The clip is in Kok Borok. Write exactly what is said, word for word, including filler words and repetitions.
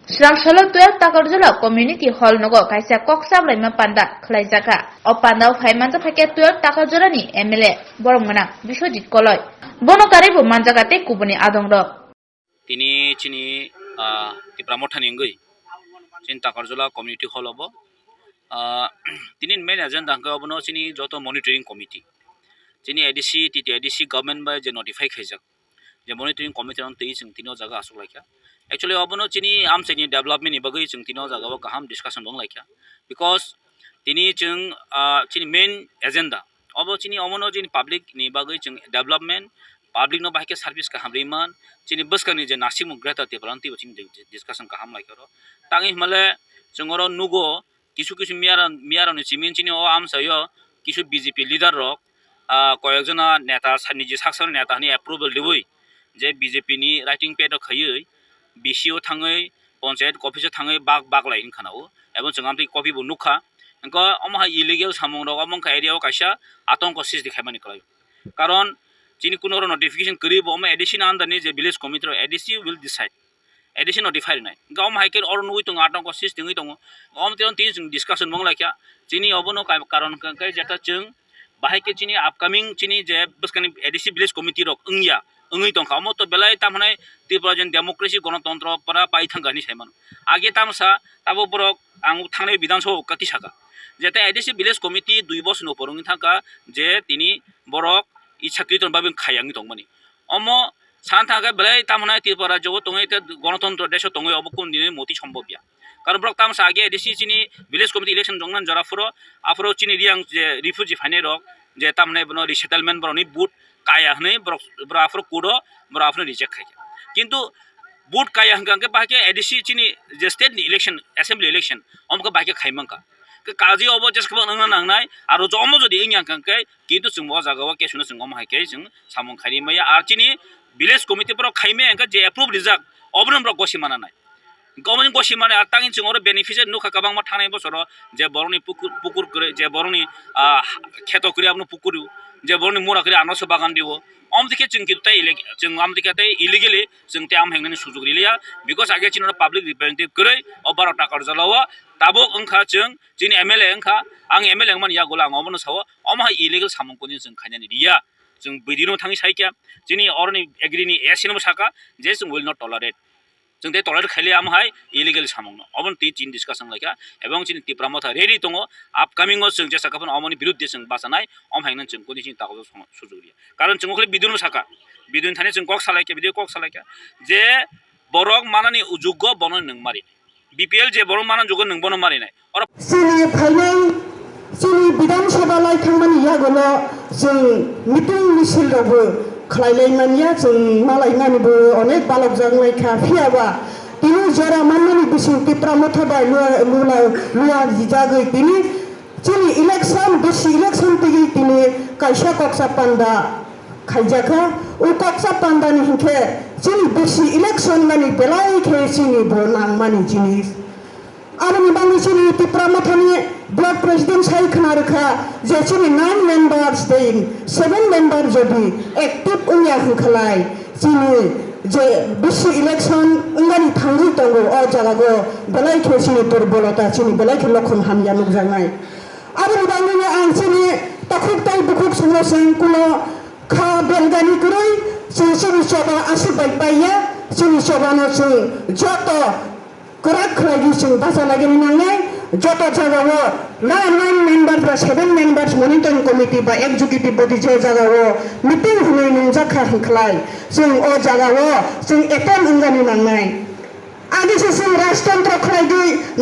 Srang salo twelve Takarjala Community Hall nogo kaisa kok chaplaima panda khlaijakha. O pandao phai manjak phaikha twelve Takarjalani M L A borok mwnang Biswajit Koloi. Bono karwibo manjakha tei kubuni adongrok. Tini chini, ah, Tipra Mothani wngwi chini Takarjala Community Hall obo, ah, tini main agenda hwnkhe obono chini joto monitoring committee, chini A D C, T T A D C government bai je notify khaijak, je monitoring committee rok twi chwng tini o jaga achuk laikha. Actually, obono chini amchaini development ni bagwi chwng tini o jaga o kaham discussion bo wng laikha, because tini chwng, ah, chini main agenda obo chini omono chini public ni bagwi chwng development, public no bahai khe service kaham rwi man, chini bwskangni je nasikmung Greater Tipraland twibo chini di-, discussion kaham laikha oro. Tangwi hwnmale chwng oro nugo kisu kisu miyara-, miyarokni simi chini o amchaio kisu B J P leader rok, ah, koyekjona neta sa-, niji sak sakni neta hwnwi approval riwi je B J P ni writing pad o khaiwi B C o thangwi panchayat office o thangwi bak bak lai wngkha na o, ebong chwng amtwi copy bo nukha. Hwnkhe omo hai illegal samung rok omo wngkha area o kaisa atongko srishti khaimani kwlai. Karon chini kuno oro notification kwrwi bo omo A D C ni under ni je village committee rok, A D C will decide. A D C notify rwnai. Hwnkhe omo hai khe oro nugwi tongo, atongko srishti wngwi tongo. Omo twi tini chwng discussion bo wng laikha. Chini obono ka-, karon hwnkhe jeta chwng bahai khe chini upcoming chini je bwskangni A D C village committee rok wngya, wngwi tongkha. Omo to belai tamo hwnai Tripura je democracy, gonotontro pora pai thangkha hinwi sai mano. Age tamsa tabuk borok ang thangnai Bidhan Sabha o kati saka. Jeta A D C village committee dui bosor ni upor wngwi thangkha je tini borok ichakriton bagwi khayangwi tongmani. Omo sana thangkhe belai tamo hwnai Tripura rajyo o tongwi tei gonotontro desh o tongwi obo kunu dini moti sombobya. Karon borok tamsa age A D C chini village committee election tongnani jora phuru, aphuru chini Reang je refugee phainai rok je tamo hwnai bono resettlement borokni vote kaya hwnwi borok, borok aphuru court o borok aphuru reject khaikha. Kintu vote kaya hwnkha hwnkhe bahai khe A D C chini je state ni election, assembly election, omo khe bahai khe khai mankha. Khe kaji obo jesakhano wngna nangnai, aro jo omo jodi wngya hwnkha hwnkhe, kintu chwng bo o jaga o kesuno chwng omo hai khe chwng samung khairi maya. Ar chini village committee borok khai maya hwnkhe je approve rijak, obono borok gosi mana nai. Omo ni gosi mani ar tangni chwng oro beneficiary nukha kwbangma thangnai bosoro je borokni pukur, pukur kwrwi, je borokni, ah, kheto kwrwi abono pukur rw, je borokni mura kwrwi ano se bagan rw. Omo dikhe chwng kintu tei ille-, chwng omo dikhe tei illegally chwng tei amo hingnani sujuk riliya, because age chini oro public representative kwrwi o baro Takarjala o tabuk wngkha chwng chini M L A wngkha, ang M L A wngmani yagulo ang omono sao, omo hai illegal samung kunu chwng khainani riya, chwng bwdino thangwi saikha, chini oroni agri ni A C no saka je chwng will not tolerate. Chwng tei tolerate khailiya amo hai illegal samungno. Obono twi chini discussion laikha, ebong chini Tipra Motha ready tongo, upcoming o chwng jesa kaphano omoni biruddhe chwng bachanai, om haino chwng kuni chini takhuk sujuk riya. Karon chwng okhli bidunu saka, bidun thani chwng kok salaikha, bidu kok salaikha, je borok manani ujukgo bono nwng mari. B P L je borok manani ujukgo nwng bono marinai. Oro chini phainai, chini Bidhan Sabha lai thangmani yagulo chwng meeting misil rokbo khlai lai manya, chwng malai mani bo onek balok jak nai kha, phiya ba tini jora manmani bising Tipra Motha bai lua, lua, lua jagwi tini chini election, bisi election tigi tini kaisa koksa panda khaijak kha. O koksa panda ni hinkhe chini bisi election mani belai khe chini bo nangmani jinis. Aboni bagwi chini Tipra Mothani block president sai khna rwkha je chini nine members tei seven member jodi active wngya hwnkhalai chini je bisi election wngani thangwi tongo, o jagao belai khe chini durbolota, chini belai khe lokhon hamya nukjaknai. Aboni bagwino ang chini takhuk tei bukhuk songno chwng kuno kha belgani kwrwi chwng chini choba aswk bai paiya, chini chobano chwng joto kwrak khlaigwi chwng bacha lagini nangnai. Joto jagao nine members ba seven members monitoring committee ba executive body je jagao meeting hwnwi nungjak kha hwnkhlai chwng o jagao chwng attend wngani nangnai. Agi se chwng rajtantro khlaigwi